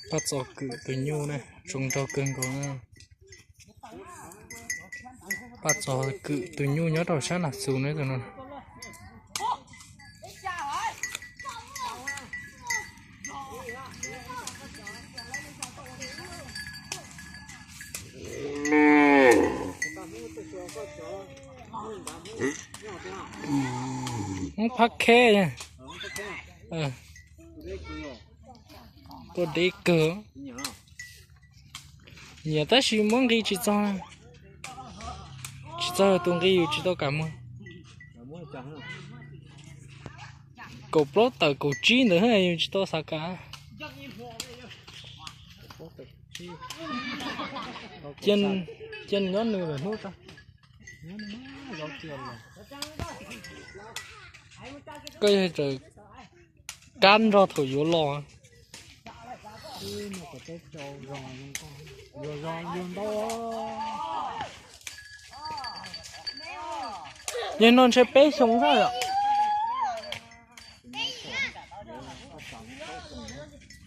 Paj Txos kwm tus nyuj na, zoo nraug kawg nkaus na. Paj Txos kwm tus nyuj nyob rau sab Nas Xus na tus no. Muab phab kheb, tuaj deb kawg. Nyiam tab sis muab nqi tsis txog, tsis txog tus nqi yus tsis tau kam muag. Kaum plaub tawm kaum tsib ntawd yus tsis tau xav kam. Cia nws nyob nws lawm hnub. Koj yog tawm kab nrog thaum yuav los. Yog no ntshe peb xyoo xwb yom?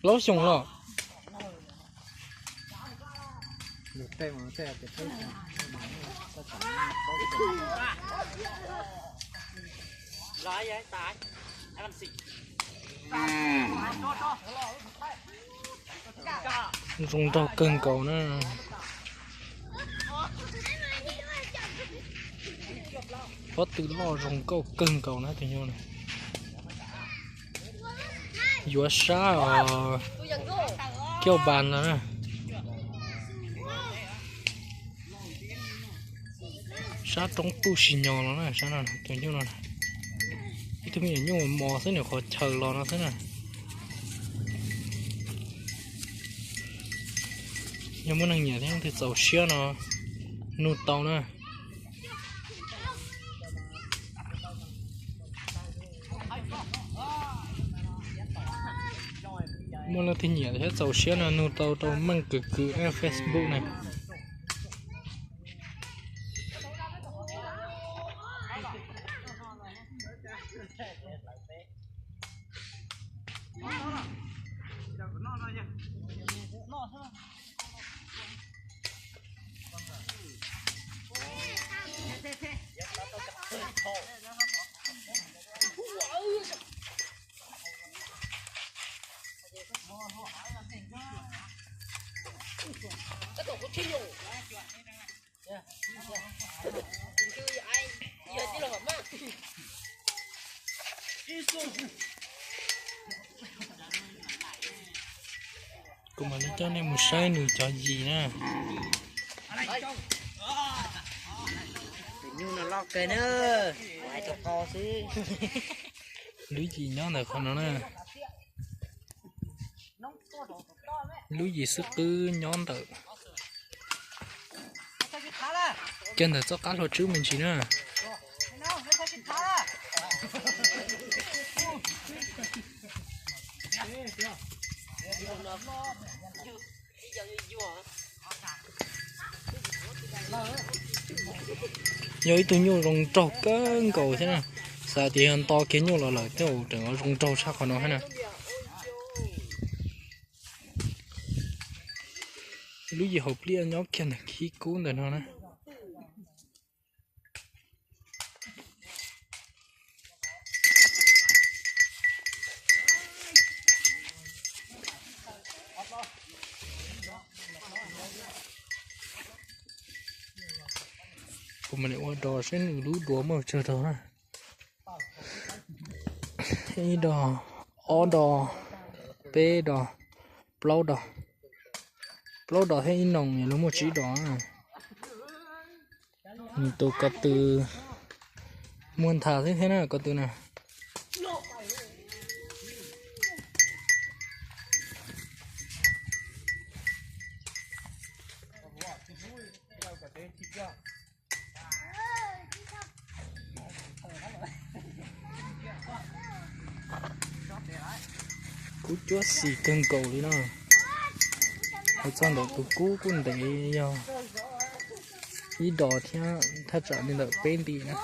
Plaub xyoo los? Zoo nraug kawg nkaus na. Pob tw loj zoo nkauj kawg nkaus na tus nyuj no. Yuav sab os, kiauj npas no na. Sab roob tuj si nyo no na, sab no tus nyuj no. Ib tug me nyuam nyuj mos xwb, nws qhov chaw los no xwb na. Yog muaj neeg nyiam thiab leej twg txaus siab no nug tau na. Muaj leej twg nyiam thiab txaus siab no nug tau rau Meej Kws Kws Facebook na. Kuv mam li coj nej mus saib nws cov yim na. Tus nyuj no loj kawg na, hais tau qo xwb. Lub yim nyob ntawm qhov no na. Lub yim xwb qwb nyob ntawm, kiag ntawm txoj qab hlua tswb me ntsis na. Yog ib tug nyuj zoo nraug kawg nkaus thiab na. Xav tias yog nto kiag nyuj los lawm thiab tseem zoo nraug tshaj qhov no thiab na. Lub yim hauv pliaj nyob kiag ntawm khib kub ntawm no na. Kuv mam li ua dos saib nws lub duav muaj tsawg dos na. Ib dos, ob dos, peb dos, plaub dos. Plaub dos thiab ib noog, luag muaj tsib dos. Nws tus ko tw muag nthav xwb thiab na ko tw na. Kub cuab xis kawg nkaus li no. Hais txog ntawm tus kub kuj ntev, yog ib dos thiab thaj tsam li ntawm peb nti na.